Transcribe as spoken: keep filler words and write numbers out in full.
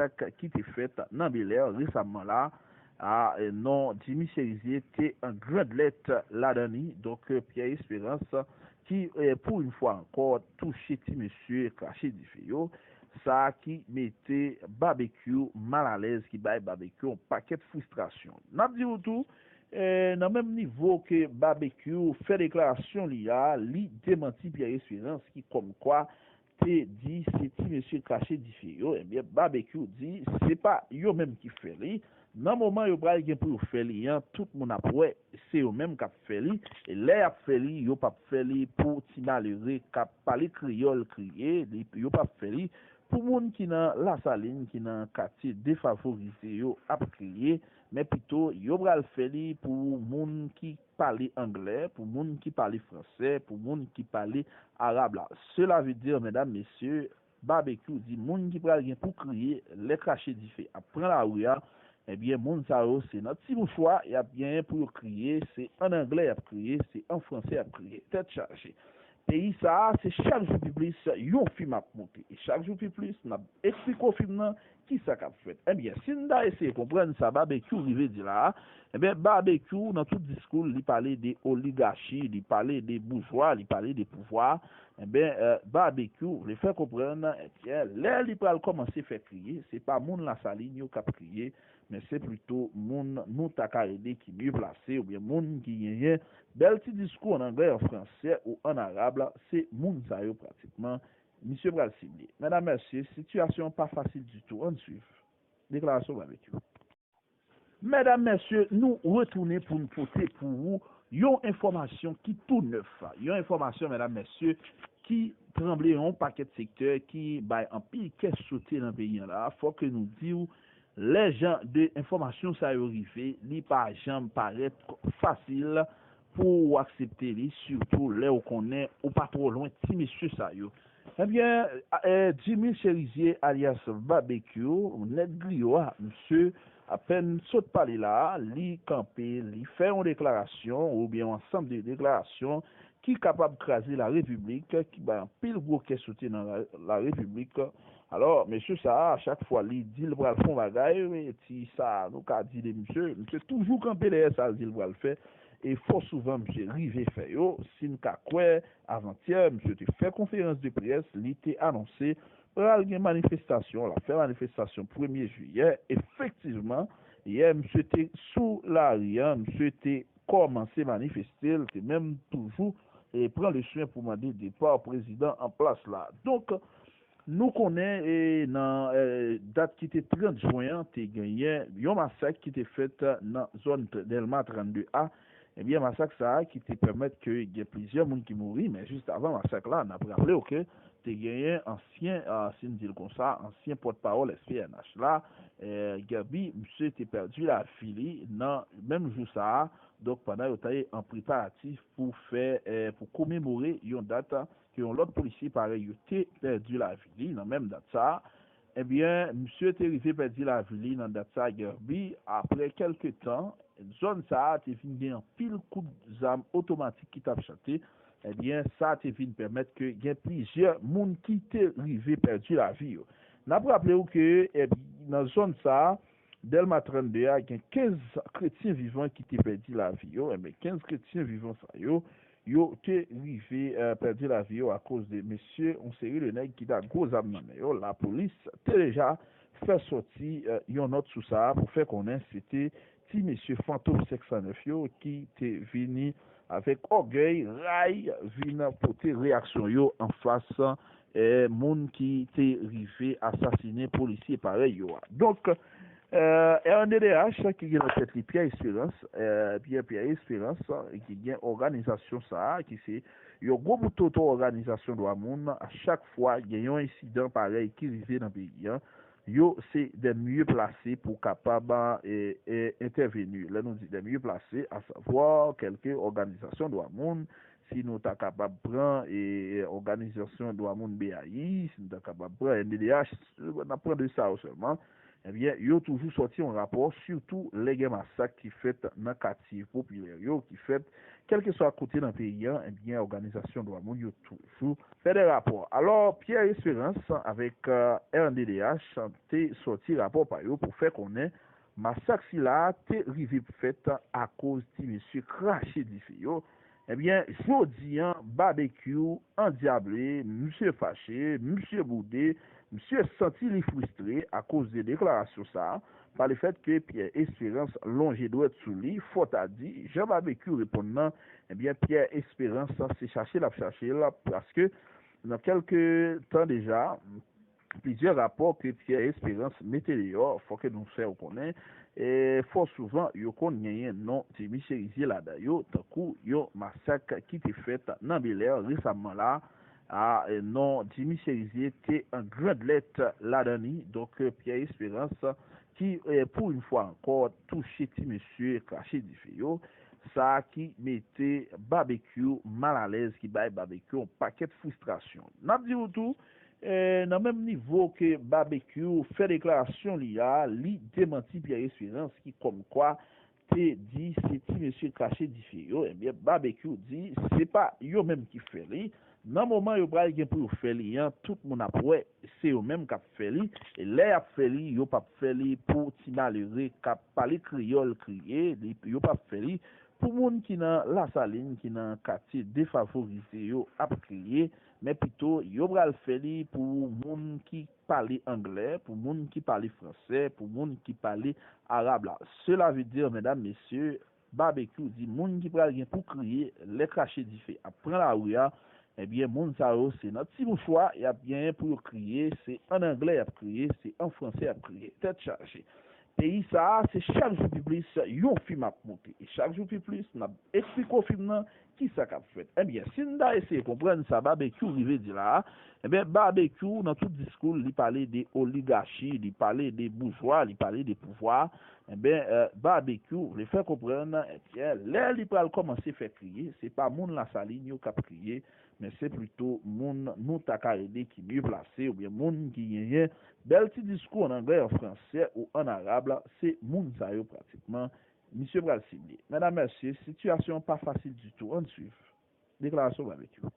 masak ki te fèt nan Bèlè resamman la, a, non Jimmy Chérizier te an gran lèt ladan li. Donk, Pierre Espérance, ki, pou yon fwa ankò, touche ti mesye krache dife yo, sa ki mete Babekyou malalèz, ki bay Babekyou yon pakèt fristrasyon. N ap di w tou, nan menm nivo ke Babekyou fè deklarasyon li a, li demanti Pierre Espérance ki kòmkwa te di se ti mesye krache dife yo. Ebyen, Babekyou di se pa yo menm ki fè li. Nan moman yo pral gen pou yo fè li an, tout moun ap wè se yo menm k ap fè li. E lè y ap fè li, yo p ap fè li pou ti malere k ap pale kreyòl kriye, yo p ap fè li pou moun ki nan Lasalin, ki nan katye defavorize yo ap kriye, men pito yo pral fè li pou moun ki pale anglè, pou moun ki pale fransè, pou moun ki pale arab la. Cela veut dire, medam, mesye, Babekyou di moun ki pral gen pou kriye lè krache dife ap pran lari a, ebyen, moun sa yo, se nan ti mouchwa y ap genyen pou yo kriye, se ann anglè y ap kriye, se an fransè y ap kriye. Tèt chaje. Peyi sa a, se chak jou pi plis yon fim ap moute. E chak jou pi plis, n ap eksplike w fim nan, ki sa k ap fèt. Ebyen, si n ta eseye konprann sa Babekyou rive di la a, ebyen, Babekyou, nan tout diskou l, li pale de oligachi, li pale de boujwa, li pale de pouvwa. Ebyen, Babekyou vle fè konprann, ebyen, lè li pral kòmanse fè kriye, se pa moun Lasalin yo k ap kriye, men se plito moun nou ta ka rele ki mye plase, oubyen moun ki genyen bèl ti diskou ann anglè, an fransè ou ann arab la, se moun sa yo pratikman misye pral sible. Medam, mesye, sitiyasyon an pa fasil ditou. Ann swiv deklarasyon Babekyou. Medam, mesye, nou retounen pou n pote pou ou yon enfòmasyon ki tou nèf. Yon enfòmasyon, medam, mesye, ki tranble yon pakèt sektè, ki bay anpil kè sote nan peyi an la. Fòk ke nou di w, lè jan de enfòmasyon sa yo rive, li pa janm parèt fasil pou w aksepte li, sitou lè w konnen ou pa twò lwen ti mesye sa yo. Ebyen, Jimmy Chérizier alyas Babekyou, nèg griyo a, misye apèn sot pale la a, li kanpe, li fè yon deklarasyon oubyen yon ansanm de deklarasyon ki kapab kraze larepiblik, ki bay anpil gwo kè sote nan larepiblik. Alò, mesye sa a, chak fwa li di l pral fè yon bagay, ti sa a nou ka di de misye, misye toujou kanpe dèyè sa l di l pral fè. E fò souvan misye rive fè yo. Si n ka kwè, avantyè, misye te fè konferans de près, li te anonse pral gen manifestasyon, l ap fè manifestasyon premye jiyè. Efektivman, yè misye te sou lari a, misye te kòmanse manifeste, l te menm toujou pran leswen pou mande depa prezidan an plas la. Donk, nou konnen nan dat ki te trant jen an, te genyen yon masak ki te fèt nan zòn Dèlma trannde A. Ebyen, masak sa a ki te pèmèt ke gen plizyè moun ki mouri, men jis avan masak la, n ap raple w ke te genyen ansyen, si n di l konsa, ansyen pòtpawòl S P N H la, Guerby, misye te pèdi lavi li nan menm jou sa a. Donk, pandan yo te an preparatif pou fè, pou komemore yon dat ke yon lòt polisye parèy yo te pèdi lavi li nan menm dat sa a, ebyen, misye te rive pèdi lavi li nan dat sa a, Guerby, apre kèlke tan, zòn sa a te vin gen anpil kout zam otomatik ki t ap chante. Ebyen, sa te vin pèmèt ke gen plizyè moun ki te rive pèdi lavi yo. N ap raple w ke nan zòn sa a, Dèlma trannde a, gen kenz kretyen vivan ki te pèdi lavi yo. Ebyen, kenz kretyen vivan sa yo, yo te rive pèdi lavi yo akoz de mesye, yon seri de nèg ki ta gwo zam nan men yo. Lapolis te deja fè sòti yon nòt sou sa a pou fè konnen se te ti mesye Fantom senk san nèf yo ki te vini avèk ògèy, ray, vin pote reyaksyon yo anfas moun ki te rive asasinen polisye parèy yo a. Donk, R N D D H, ki gen nan tèt li Pierre Espérance, Pierre, Pierre Espérance, ki gen òganizasyon sa a, ki se yon gwo bout toto òganizasyon dwa moun, a chak fwa gen yon ensidan parèy ki rive nan peyi a, yo se dè mye plase pou kapab entèveni. Lè nou di dè mye plase, asavwa kèlke òganizasyon dwa moun, si nou ta kapab pran òganizasyon dwa moun B A I, si nou ta kapab pran R N D D H, n ap pran de sa yo sèlman, Ebyen, yo toujou sòti yon rapò, sitou lè gen masak ki fèt nan katye popilè yo, ki fèt kèlkeswa kote nan peyi a, ebyen, òganizasyon dwa moun yo toujou fè de rapò. Alò, Pierre Espérance avèk R N D D H te sòti rapò pa yo pou fè konnen masak sila a te rive fèt akoz ti mesye krache dife yo. Ebyen, jodi a, Babekyou andyable, misye fache, misye boude, misye santi li fristre akoz de deklarasyon sa a, pa le fèt ke Pierre Espérance lonje dwèt sou li, fò ta di, jan Babekyou reponn nan, ebyen, Pierre Espérance se chache l ap chache l, paske nan kèlke tan deja, plizyè rapò ke Pierre Espérance mete deyò, fò ke nou fè w konnen, e fò souvan yo konn genyen non Jimmy Chérizier ladan yo, tankou yon masak ki te fèt nan Bèlè resamman la, a, e, non Jimmy Chérizier te an grand lèt ladan li. Donk, Pierre Espérance ki, e, pou yon fwa ankò, touche ti mesye krache dife yo, sa ki mete Babekyou malalèz, ki bay Babekyou yon pakèt fristrasyon. N ap di w tou, e, nan menm nivo ke Babekyou fè deklarasyon li a, li demanti Pierre Espérance ki kòmkwa te di se ti mesye krache dife yo, ebyen, Babekyou di se pa yo menm ki fè li. Nan moman yo pral gen pou yo fè li an, tout moun ap wè se yo menm k ap fè li. E lè y ap fè li, yo p ap fè li pou ti malere k ap pale kreyòl kriye, li, yo p ap fè li pou moun ki nan Lasalin, ki nan katye defavorize yo ap kriye, men pito yo pral fè li pou moun ki pale anglè, pou moun ki pale fransè, pou moun ki pale arab la. Cela veut dire, medam, mesye, Babekyou di moun ki pral gen pou kriye lè krache dife ap pran lari a, ebyen, moun sa yo se nan ti mouchwa y ap genyen pou yo kriye, se an anglè y ap kriye, se an fransè y ap kriye. Tèt chaje. Peyi sa a, se chak jou pi plis yon fim ap moute. E chak jou pi plis, n ap eksplike w fim nan, ki sa k ap fèt. Ebyen, si n ta eseye konprann sa Babekyou rive di la a, ebyen, Babekyou, nan tout diskou l, li pale de oligachi, li pale de boujwa, li pale de pouvwa. Ebyen, e, Babekyou vle fè konprann, ebyen, lè li pral kòmanse fè kriye, se pa moun Lasalin yo k ap kriye, men se plito moun nou ta ka rele ki mye plase, oubyen moun ki genyen bèl ti diskou an anglè, an fransè ou an arab la, se moun sa yo pratikman misye pral sible. Medam, mesye, sitiyasyon an pa fasil ditou. Ann swiv deklarasyon Babekyou.